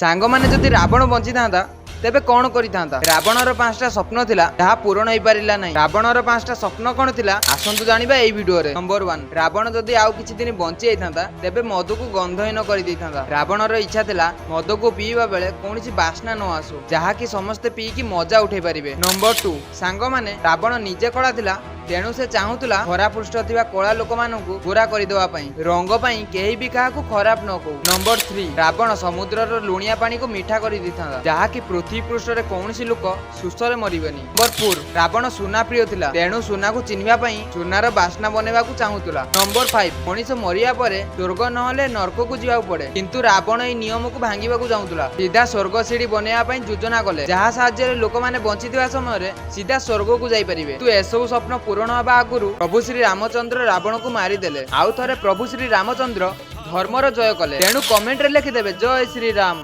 ସାଙ୍ଗମାନେ, ଯଦି ରାବଣ ବଞ୍ଚିଥାନ୍ତା ତେବେ କଣ କରିଥାନ୍ତା? ରାବଣର ପାଞ୍ଚଟା ସ୍ୱପ୍ନ ଥିଲା, ଯାହା ପୂରଣ ହେଇପାରିଲା ନାହିଁ। ରାବଣର ପାଞ୍ଚଟା ସ୍ୱପ୍ନ କଣ ଥିଲା, ଆସନ୍ତୁ ଜାଣିବା ଏଇ ଭିଡିଓରେ। ନମ୍ବର 1, ରାବଣ ଯଦି ଆଉ କିଛି ଦିନ ବଞ୍ଚି ଯାଇଥାନ୍ତା, ତେବେ ମଦକୁ ଗନ୍ଧହୀନ କରିଦେଇଥାନ୍ତା। ରାବଣର ଇଚ୍ଛା ଥିଲା ମଦକୁ ପିଇବା ବେଳେ କୌଣସି ବାସ୍ନା ନ ଆସୁ, ଯାହାକି ସମସ୍ତେ ପିଇକି ମଜା ଉଠେଇ ପାରିବେ। ନମ୍ବର 2, ସାଙ୍ଗମାନେ, ରାବଣ ନିଜେ କଳା ଥିଲା, ତେଣୁ ସେ ଚାହୁଁଥିଲା ଧରା ପୃଷ୍ଠ ଥିବା କଳା ଲୋକମାନଙ୍କୁ ଗୋରା କରିଦେବା ପାଇଁ। ରଙ୍ଗ ପାଇଁ କେହି ବି କାହାକୁ ଖରାପ ନ କହୁ। ନମ୍ବର 3, ରାବଣ ସମୁଦ୍ରର ଲୁଣିଆ ପାଣିକୁ ମିଠା କରିଦେଇଥାନ୍ତା, ଯାହାକି ପୃଥିବୀ ପୃଷ୍ଠରେ କୌଣସି ଲୋକ ଶୋଷରେ ମରିବେନି। ନମ୍ବର 4, ରାବଣ ସୁନା ପ୍ରିୟ ଥିଲା, ତେଣୁ ସୁନାକୁ ଚିହ୍ନିବା ପାଇଁ ସୁନାର ବାସ୍ନା ବନେଇବାକୁ ଚାହୁଁଥିଲା। ନମ୍ବର 5, ମଣିଷ ମରିବା ପରେ ସ୍ୱର୍ଗ ନହେଲେ ନର୍କକୁ ଯିବାକୁ ପଡେ, କିନ୍ତୁ ରାବଣ ଏହି ନିୟମକୁ ଭାଙ୍ଗିବାକୁ ଚାହୁଁଥିଲା। ସିଧା ସ୍ୱର୍ଗ ସିଢି ବନେଇବା ପାଇଁ ଯୋଜନା କଲେ, ଯାହା ସାହାଯ୍ୟରେ ଲୋକମାନେ ବଞ୍ଚିଥିବା ସମୟରେ ସିଧା ସ୍ୱର୍ଗକୁ ଯାଇପାରିବେ। କିନ୍ତୁ ଏସବୁ ସ୍ୱପ୍ନ ପୂରଣ ହେବା ଆଗରୁ ପ୍ରଭୁ ଶ୍ରୀ ରାମଚନ୍ଦ୍ର ରାବଣକୁ ମାରିଦେଲେ। ଆଉ ଥରେ ପ୍ରଭୁ ଶ୍ରୀ ରାମଚନ୍ଦ୍ର ଧର୍ମର ଜୟ କଲେ। ତେଣୁ କମେଣ୍ଟରେ ଲେଖିଦେବେ, ଜୟ ଶ୍ରୀରାମ।